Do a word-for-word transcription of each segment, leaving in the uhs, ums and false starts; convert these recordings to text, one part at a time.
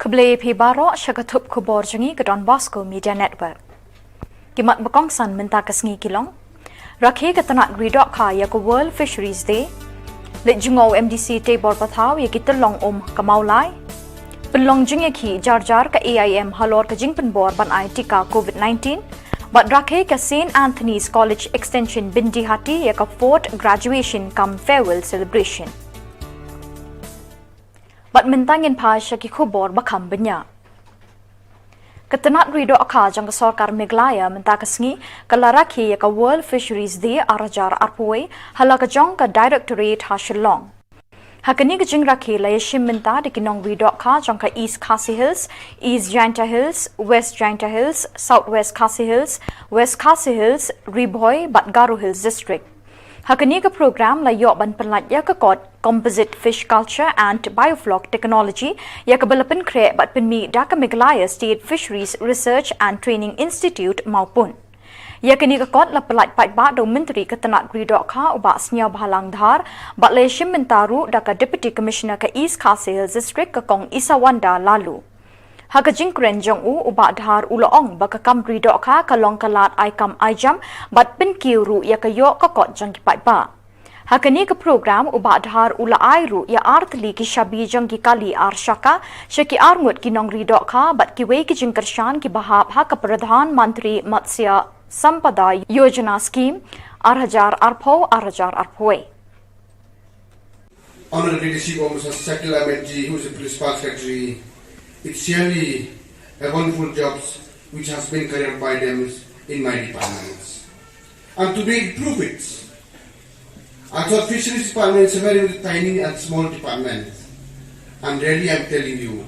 Khublei phi baroh sha ka thup khubor jong ngi ka Don Bosco Media Network. Ki mat ba kongsan mynta ka sngi ki long: Rakhe ka tnat ri dohkha ïa ka World Fisheries Day. Leit jngoh u M D C Teibor Pathaw ïa ki tyllong um ka Mawlai. Pynlong jingïakhih jar jar ka A I M halor ka jingpynbor ban ai tika COVID nineteen. Bad rakhe ka Saint Anthony's College Extension Byndihati ïa ka fourth graduation cum farewell celebration. Bad mynta ngin phai sha ki khubor ba kham bniah. Ka tnat ri dohkha jong ka sorkar Meghalaya mynta ka sngi ka la rakhe ïa ka World Fisheries Day ar hajar arphew wei ha la ka jong ka Directorate ha Shillong. Ha kane ka jingrakhe la ïashim bynta da ki nong ri dohkha jong ka East Khasi Hills, East Jaintia Hills, West Jaintia Hills, South West Khasi Hills, West Khasi Hills, Ri Bhoi bad Garo Hills District. Ha kane ka program la ïoh ban pynlait ïa ka kot Composite Fish Culture and Biofloc Technology, ïa kaba la pynkhreh bad pynmih da ka Meghalaya State Fisheries Research and Training Institute Mawpun. Ïa kane ka kot la pynlait paidbah da u Myntri ka tnat ri dohkha u Bah Sniawbhalang Dhar, bad la ïashim bynta ruh da ka Deputy Commissioner ka East Khasi Hills District ka Kong Isawanda Laloo. Ha ka jingkren jong u, u Bah Dhar u la ong ba ka kam ri dohkha ka long ka lad ai kam ai jam bad pynkiew ruh ïa ka ïoh ka kot jong ki paidbah. Ha kane ka program u Bah Dhar u la ai ruh ïa ar tylli ki shabi jong ki kali ar shaka sha ki ar ngut ki nong ri dohkha bad kiwei ki jingkyrshan kiba hap ha ka Pradhan Mantri Matsya Sampada Yojana Scheme ar hajar arphew, ar hajar arphew wei. Under the leadership of Mister Shakil Ahmed ji, who is the Principal Secretary, it's really a wonderful job which has been carried out by them in my departments. And today it proved it. I thought Fisheries Department is a very, very tiny and small department. And really, I'm telling you,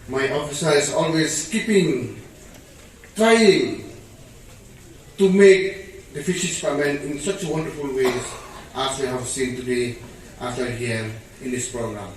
my officer is always keeping trying to make the Fisheries Department in such wonderful ways as we have seen today as we are here in this program.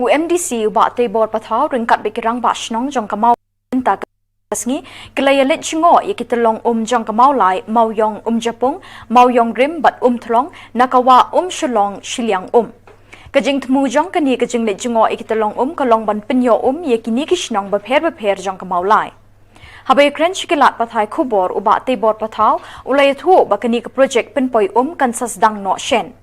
U M D C u Bah Teibor Pathaw ryngkat bad ki rangbah shnong jong ka Mawlai mynta ka sngi ki la ïaleit jngoh ïa ki tyllong um jong ka Mawlai, Mawiong Umjapung, Mawiong Rim bad Umthlong na ka wah Umshillong Shiliang Um. Ka jingthmu jong kane ka jingleit jngoh ïa ki tyllong um ka long ban pynïoh um ïa kine ki shnong bapher bapher jong ka Mawlai. Haba ïakren sha ki lad pathai khubor u Bah Teibor Pathaw u la ïathuh ba kane ka projek pynpoi um kan sa sdang noh shen.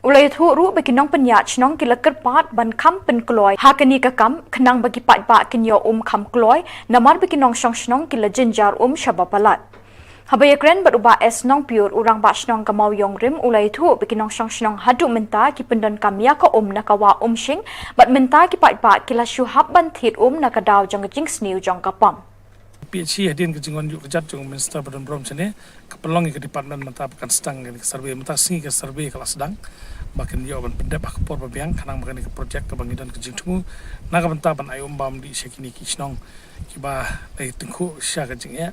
U la ïathuh ruh ba ki nongpynïaid shnong ki la kyrpad ban kham pynkloi ha kane ka kam khnang ba ki paidbah kin ïoh um kham kloi namar ba ki nongshong shnong ki la jynjar um shaba palat. Haba ïakren bad u Bah S Nongpyur u rangbah shnong ka Mawiong Rim u la ïathuh ba ki nongshong shnong haduh mynta ki pyndonkam ïa ka um na ka wah Umshing bad mynta ki paidbah ki la shu hap ban thied um na ka daw jong ka jingsniew jong ka pump. P H E hadien ka jingwan ïuh kjat jong u Minister ba don burom shane, ka pynlong ïa ka department mynta ba kan sdang ïa ka survey, mynta sngi ka survey ka la sdang, ba kin ïoh ban pyndep ha ka por ba biang, khnang ba kane ka projek kaba ngi don ka jingthmu na ka bynta ban ai um bam dih sha kine ki shnong kiba dei tyngkhuh sha ka jingeh,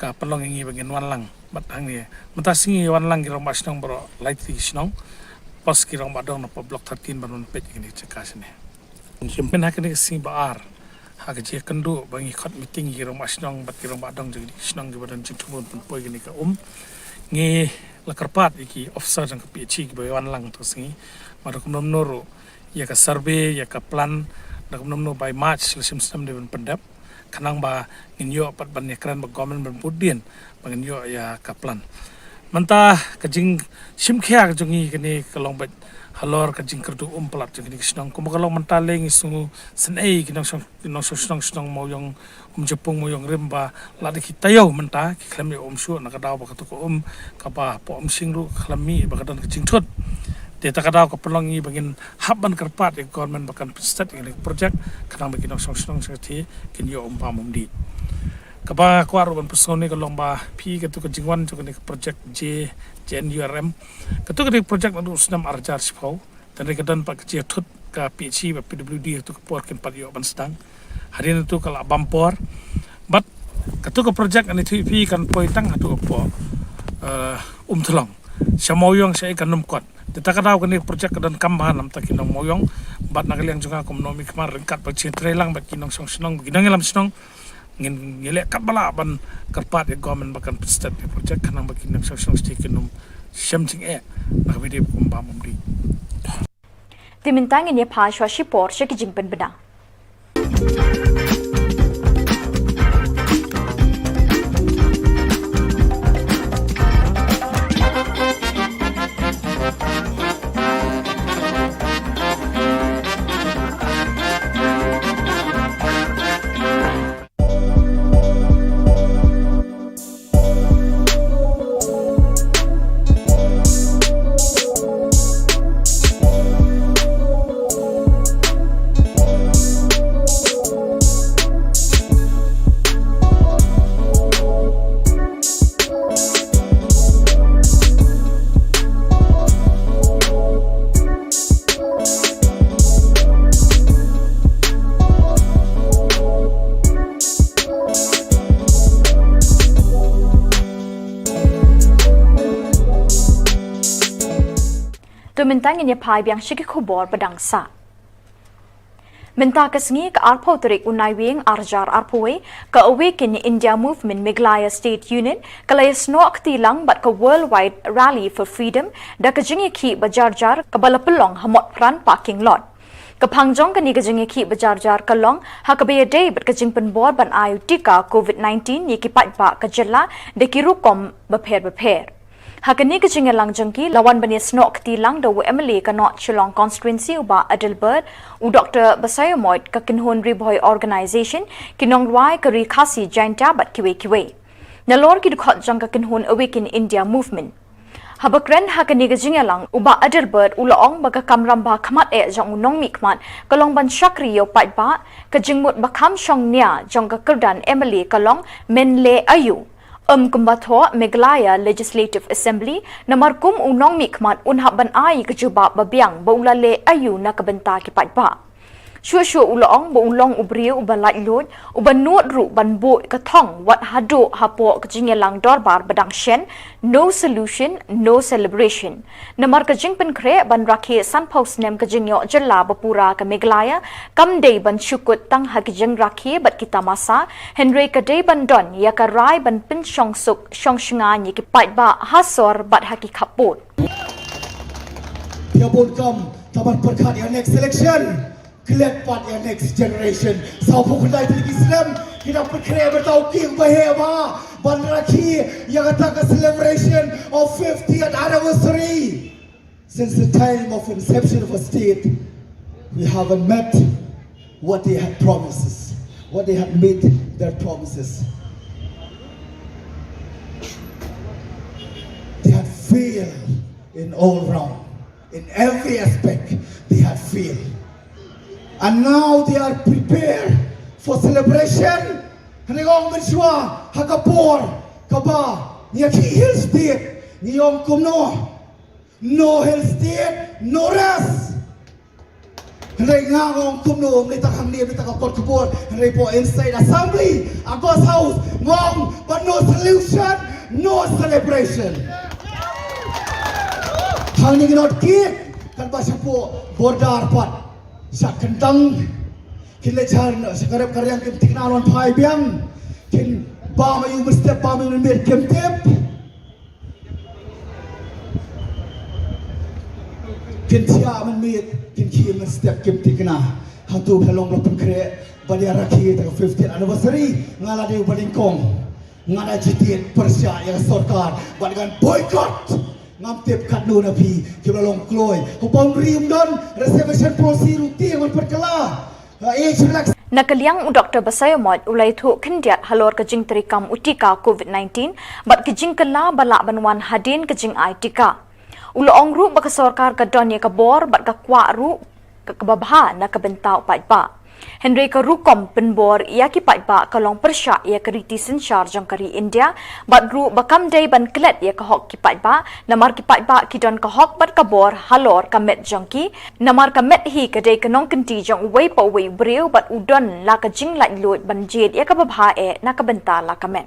ka pynlong ïa ngi ba ngin wan lang. Bad hangne mynta sngi wan lang ki rangbah shnong baroh lai tylli ki shnong, plus ki rangbah dong na block thirteen ban wan peit ïa kane ka jaka shane. Pynha kane ka sngi ba ar, ha ka jingïakynduh ba ngi khot meeting ïa ki rangbah shnong bad ki rangbah dong jong ki shnong kiba don jingthmu ban pynpoi kane ka um, ngi la kyrpad ïa ki officer jong ka P H E kiba wan lang to sngi, ba da kumno kumno ruh ïa ka survey, ïa ka plan, da kumno kumno by March la shim snem dei ban pyndep. khnang ba ngin ïoh pat ban ïakren bad government ban bud dien ba ngin ïoh ïa ka plan. Mynta ka jingshim khia ka jong ngi kane ka long beit halor ka jingkyrduh um palat jong kane ka shnong. Kumba ka long mynta lei ngi sngew sngewsih ki nongshong, ki nongshong shnong, shnong Mawïong, Umjapung, Mawïong Rim ba lada ki taïew mynta ki khlem ïoh um shuh na ka daw ba katu ka um kaba hapoh Umsning ruh ka khlem mih ba ka don ka jingthut. Te ta ka daw ka pynlong ngi ba ngin hap ban kyrpad ïa ka government ba kan pynstet ïa kane ka project khnang ba ki nongshong shnong sngewthuh kin ïoh um bam um dih. Kaba kwah ruh ban pynsngew ne ka long ba phi katu ka jingwan jong kane ka project J, J N U R M. Katu kane ka project naduh u snem ar hajar shiphew. Te hynrei ka don pat ka jingthut ka P H E bad P W D, hatu ka por kim pat ïoh ban sdang. Hadien hatu ka la bam por. Bad katu ka project ani thui phi kan poi tang hatu ka por, eh, Umthlong. Sha Mawïong sha i kan ym kot. Te ta ka daw kane ka project ka donkam bha namar ki nong Mawïong. Bad na ka liang jong nga kum u nongmihkhmat ryngkat bad jingtreilang bad ki nongshong shnong, ki nongïalam shnong. Ngin, ngi leh katba lah ban kyrpad ïa government ba kan pynstet ïa project khnang ba ki nongshong shnong shnong kin ym shem jingeh na ka video kum bam um dih. Te mynta ngin ïa phai shuwa shipor sha ki jingpynbna. To mynta ngin ïa phai biang sha ki khubor ba dang sah. Mynta ka sngi ka arphew tarik u Naiwieng ar hajar arphew wei, ka Awaken India Movement Meghalaya State Union ka la ïasnoh kti lang bad ka Worldwide Rally for Freedom da ka jingïakhih ba jar jar kaba la pynlong ha Motphran parking lot. Ka phang jong kane ka jingïakhih ba jar jar ka long ha kaba ïadei bad ka jingpynbor ban ai u tika covid nineteen ïa ki paidbah ka jylla da ki rukom bapher bapher. Ha kane ka jingïalang jong ki la wan ban ïasnoh kti lang da u M L A ka North Shillong Constituency u Bah Adelbert, u Doktor Basaiawmoit, ka kynhun Ri Bhoi Organisation, ki nongrwai ka Ri Khasi Jaintia bad kiwei kiwei. Nalor ki dkhot jong ka kynhun Awaken India Movement. Haba kren ha kane ka jingïalang u Bah Adelbert u la ong ba ka kamram ba khmat eh jong u nongmihkhmat ka long ban shakri ïa u paidbah, ka jingmut ba kham shong nia jong ka kyrdan M L A ka long men leh aiu. Ym kumba thoh Meghalaya Legislative Assembly, namar kum u nongmihkhmat un hap ban ai ka jubab ba biang ba u la leh aiu na ka bynta ki paidbah. Shuh shuh u la ong ba u long u briew uba laitluid, uba nud ruh ban buh ka thong wat haduh hapoh ka jingïalang dorbar ba dang shen, no solution, no celebration. Namar ka jingpynkhreh ban rakhe sanphew snem ka jingïoh jylla ba pura ka Meghalaya kam dei ban shu kut tang ha ki jingrakhe bad ki tamasa, hynrei ka dei ban don ïa ka rai ban pynshong suk shong shngaiñ ïa ki paidbah ha sor bad ha ki khappud. Ïa bun kam, taban pyrkhat ïa next election. Klet pat ïa next generation. Sawphew khyndai tylli ki snem ki dang pynkhreh bad tau ki ba heh ba ban rakhe ïa kata ka celebration of fiftieth anniversary. Since the time of inception of a state, we haven't met what they had promises, what they had made their promises. They had failed in all round. In every aspect, they had failed. And now they are prepared for celebration. Hynrei ong mynshuwa ha ka por kaba ngi ïa ki Hill State, ngi ong kumno? No Hill State, no rest. Hynrei nga ong kumno, mynta hangne, mynta ka kot ka por, hynrei hapoh inside assembly, August House, nga ong, but no solution, no celebration. Hangne ngi not kit, kan ba shapoh border pat. Sha kyntang kin leit sha ka rep ka riang, kin thikna, wan phai biang. Kin bam aiu mynstep, bam aiu mynmiet, kim tip. Kin thiah mynmiet, kin khie mynstep, kim thikna. Hato phi long ba la pynkhreh Ban ïa rakhe ïa ka fiftieth anniversary, nga la dei ba nyngkong. Ngan agitate pyrshah ïa ka sorkar bad ngan boycott. Ngam tip katno na phi kiba long kloi. Ko pom rim don reservation policy ruh te ngan pyrkhat la. Age relax. Na ka liang u Doktor Basaiawmoit u la ïathuh khyndiat halor ka jingtrei kam u tika covid nineteen bad ka jingkylla ba lah ban wan hadien ka jingai tika. U la ong ruh ba ka sorkar ka don ïa ka bor bad ka kwah ruh ka kaba bha na ka bynta u paidbah. Hynrei ka rukom pynbor ïa ki paidbah ka long pyrshah ïa ka riti synshar jong ka ri India bad ruh ba kam dei ban klet ïa ka hok ki paidbah, namar ki paidbah ki don ka hok bad ka bor halor ka met jong ki, namar ka met hi ka dei ka nongkynti jong uwei pa uwei u briew bad u don la ka jinglaitluid ban jied ïa kaba bha eh na ka bynta la ka met.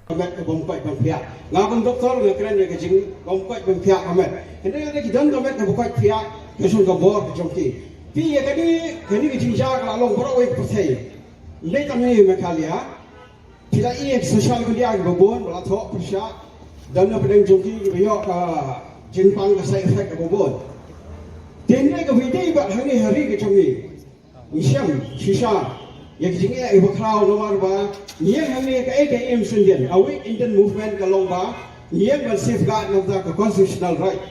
Ka met ka bym koit bym phiah. Nga kum doktor nga kren ïa ka jing bym koit bym phiah ka met. Hynrei lada ki don ka met kaba koit phiah, ka shong ka bor ka jong ki. Phi ïa kane, kane ka jingjia ka la long baroh kawei ka pyrthei. Ym dei tang hangne Meghalaya. Phi la ïohi ha social media kiba bun ba la thoh pyrshah. Don na pdeng jong ki kiba ïoh ka jingpang ka side effect kaba bun. Te hynrei kaba ïadei bad hangne ha ri ka jong ngi, ngi shem shisha ïa ka jingeh iba khraw namar ba ngi ïeng hangne kaei kaei ym sngewdien. A weak Indian movement ka long ba ngi ïeng ban safeguard na ka bynta ka constitutional right.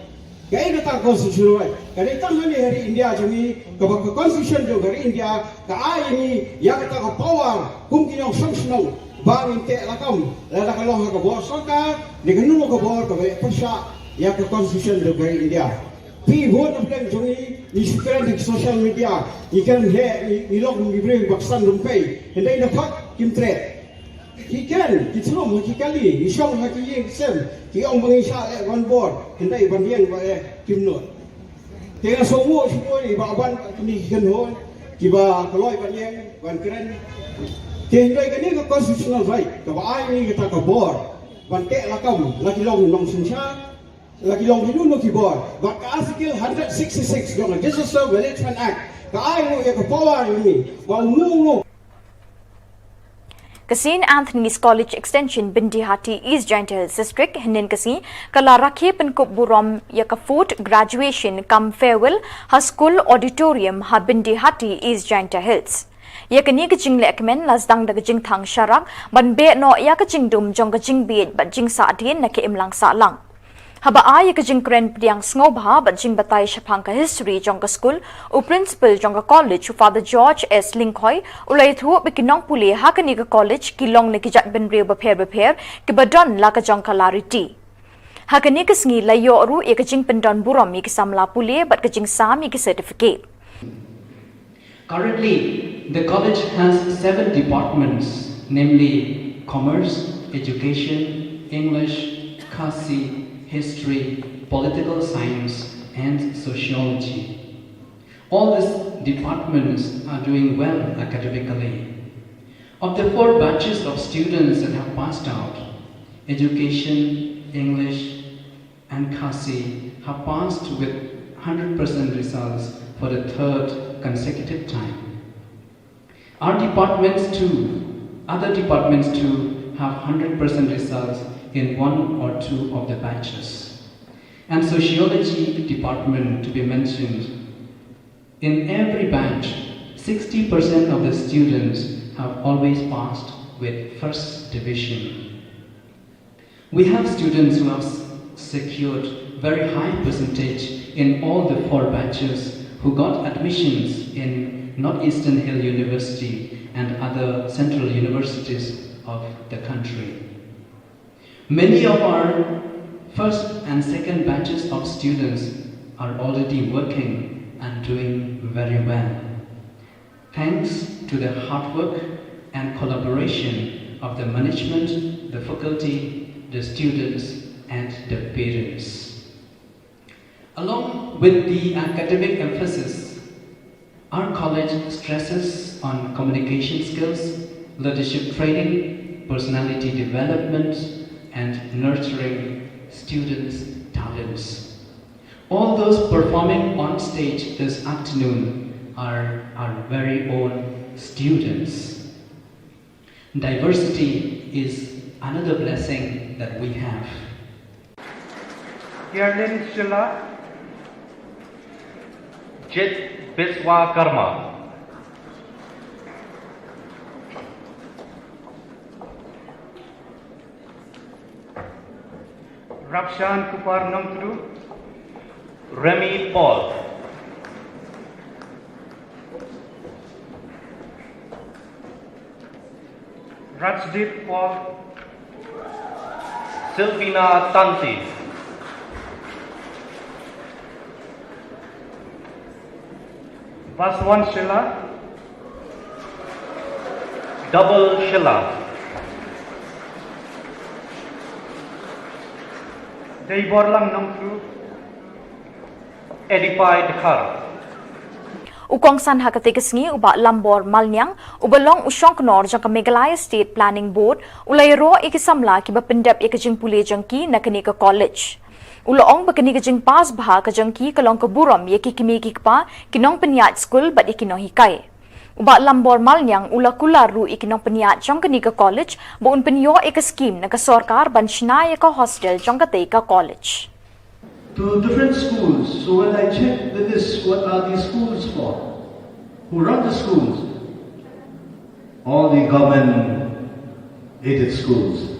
Kaei kata ka constitutional right? Ka dei tang hangne ha ri India jong ngi kaba ka constitution jong ka ri India ka ai ïa ngi ïa kata ka power kum ki nongshong shnong ba ngin teh lakam lada ka long ha ka bor sorkar ne kano ka bor kaba pyrshah ïa ka constitution jong ka ri India. Phi bun na pdeng jong ngi, ngi shu kren ha ki social media, ngi kren heh, ngi, ngi long ngi briew ba ksan rympei. Hynrei na khot kim treh. Ki kren, ki thrum ha ki kali, ngi shong ha ki ïing ki sem, ki ong ba ngi shah leh ban bor, hynrei ban ïeng ba eh kim nud. Te nga sngewnguh shibun ïa i Bah Ban bad kine ki kynhun kiba kloi ban ïeng ban kren. Te hynrei kane ka constitutional right kaba ai ngi kata ka bor ban teh lakam, la ki long nongsynshar, la ki long kino kino ki bor. Bad ka Article hundred sixty-six jong ka Disaster Management Act ka ai ruh ïa ka power ïa ngi ba uno uno. Ka Saint Anthony's College Extension Byndihati, East Jaintia Hills District, hynnin ka sngi ka la rakhe pynkup burom ïa ka fourth graduation cum farewell ha School Auditorium ha Byndihati, East Jaintia Hills. Ïa kane ka jinglehkmen la sdang da ka jingthang sharak ban beh noh ïa ka jingdum jong ka jingbieit bad jingsahdien na ka imlang sahlang. Haba ai ïa ka jingkren pdiang sngewbha bad jingbatai shaphang ka history jong ka skul, u principal jong ka college, u Father George S Lyngkhoi, u la ïathuh ba ki nongpule ha kane ka college ki long na ki jaitbynriew bapher bapher kiba don la ka jong ka lariti. Ha kane ka sngi la ïoh ruh ïa ka jingpyndon burom ïa ki samla pule bad ka jingsam ïa ki certificate. Currently, the college has seven departments, namely Commerce, Education, English, Khasi, History, Political Science, and Sociology. All these departments are doing well academically. Of the four batches of students that have passed out, Education, English, and Khasi have passed with hundred percent results for the third consecutive time. Our departments too, other departments too, have hundred percent results in one or two of the batches. And Sociology department, to be mentioned, in every batch, sixty percent of the students have always passed with first division. We have students who have s- secured very high percentage in all the four batches who got admissions in Northeastern Hill University and other central universities of the country. Many of our first and second batches of students are already working and doing very well. Thanks to the hard work and collaboration of the management, the faculty, the students, and the parents. Along with the academic emphasis, our college stresses on communication skills, leadership training, personality development, and nurturing students' talents. All those performing on stage this afternoon are our very own students. Diversity is another blessing that we have. Gerlin Shylla, Jit Biswakarma, Kapshan Kupar Nongtdu, Remy Paul. Rajdeep Paul. Sylvina Tanti. Baswan Sheila. Double Sheila. Deiborlang Nongtdu. Edify Dkhar. U kongsan ha katei ka sngi u Bah Lambor Malniang, uba long u shongknor jong ka Meghalaya State Planning Board, u la ïaroh ïa ki samla kiba pyndep ïa ka jingpule jong ki na kane ka college. U la ong ba kane ka jingpass bha ka jong ki ka long ka burom ïa ki kmie ki kpa, ki nongpynïaid skul bad ïa ki nonghikai. U Bah Lambor Malniang u la kular ruh ïa ki nongpynïaid jong kane ka college ba un pynïoh ïa ka skim na ka sorkar ban shna ïa ka hostel jong katei ka college. To different schools. So when I check the list, what are these schools for? Who run the schools? All the government aided schools.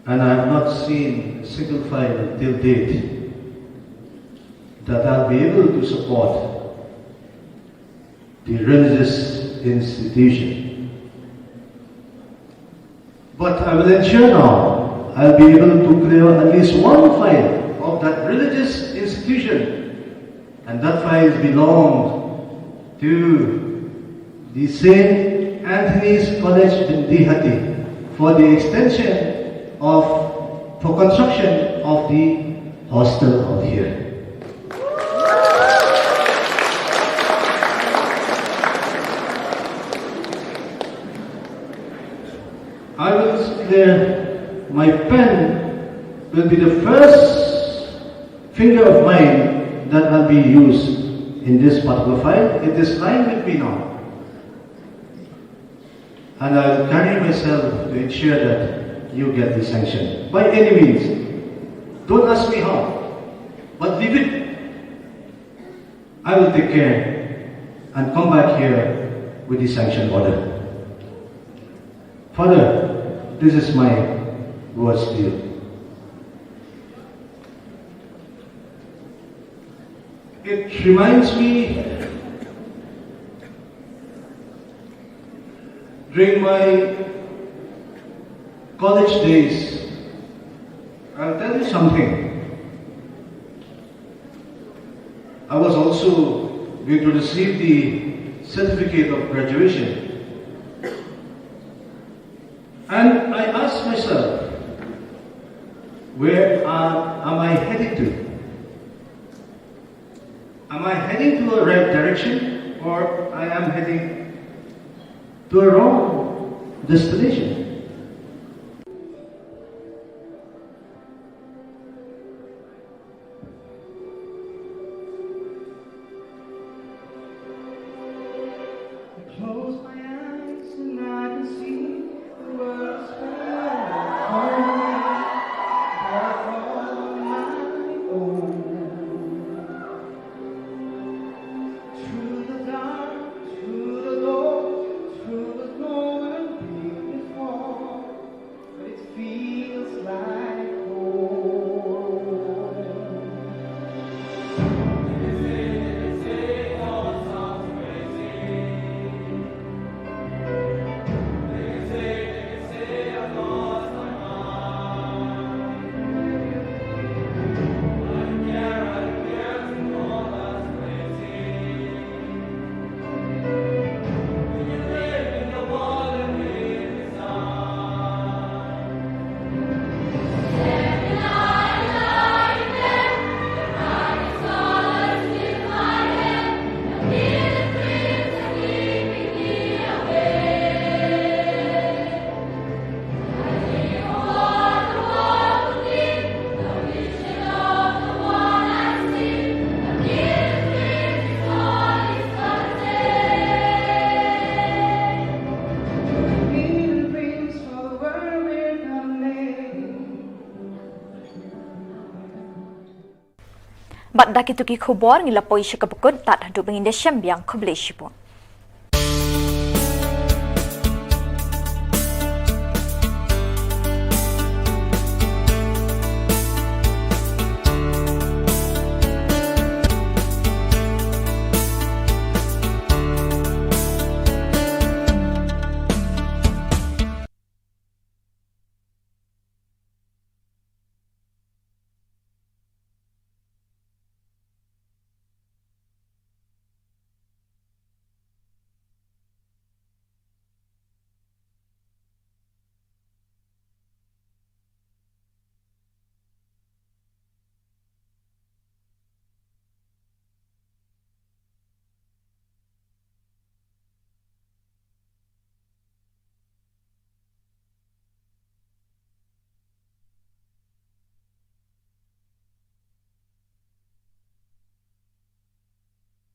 And I have not seen a single file till date that I'll be able to support the religious institution. But I will ensure now I'll be able to clear at least one file of that religious institution, and that file belongs to the Saint Anthony's College Byndihati for the extension of, for construction of the hostel out here. I will clear, my pen will be the first finger of mine that will be used in this particular file. It is lying with me now. And I will carry myself to ensure that you get the sanction. By any means. Don't ask me how, but leave it. I will take care and come back here with the sanction order. Father, this is my words to you. It reminds me during my college days. I'll tell you something. I was also going to receive the certificate of graduation. And I asked myself, where am, am I heading to? Am I heading to a right direction, or I am heading to a wrong destination? Bad da kito ki khubor ngi la poi sha kaba kut, tad haduh ba ngin da shem biang, khublei shibun.